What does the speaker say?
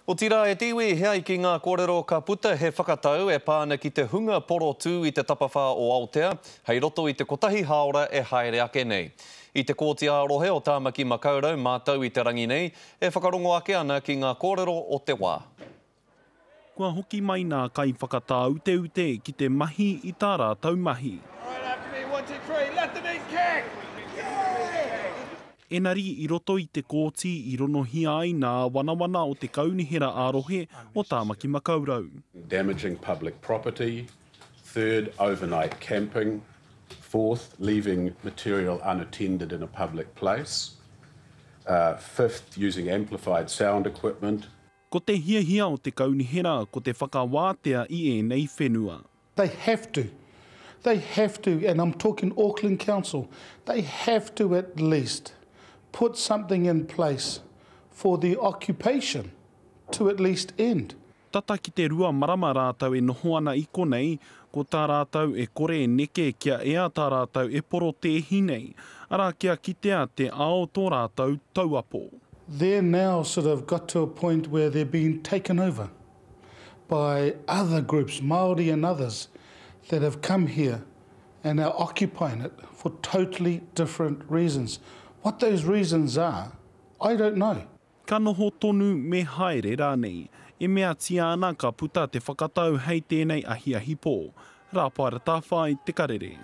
Otirā e te iwi, he ai ki ngā kōrero ka puta he whakatau e pā ana ki te hunga porotū i te tapawhā o Aotea hei roto i te kotahi hāora e haere ake nei. I te Kōti ā-Rohe o Tāmaki Makaurau mātou i te rangi nei e whakarongo ake ana ki ngā kōrero o te wā. Kua hoki mai nā kaiwhakatāuteute ki te mahi i tā rātou mahi. Enari i roto i te kōti i ronohia ai nā wanawana o te Kaunihera ā-Rohe o Tāmaki Makaurau. Damaging public property, third, overnight camping, fourth, leaving material unattended in a public place, fifth, using amplified sound equipment. Ko te hiahia o te Kaunihera ko te whakawātea i ēnei whenua. They have to. They have to, and I'm talking Auckland Council, they have to at least put something in place for the occupation to at least end. Tata ki te rua marama rātou e noho ana i konei, ko tā rātou e kore e neke kia ea tā rātou e porotēhi nei, arā kia kitea te ao tō rātou tauapo. They're now sort of got to a point where they're being taken over by other groups, Māori and others, that have come here and are occupying it for totally different reasons. What those reasons are, I don't know. Ka noho tonu me haere rānei. E meatia ana ka puta te whakatau hei tēnei ahiahi pō. Rāpaera Tāwhai, Te Karere.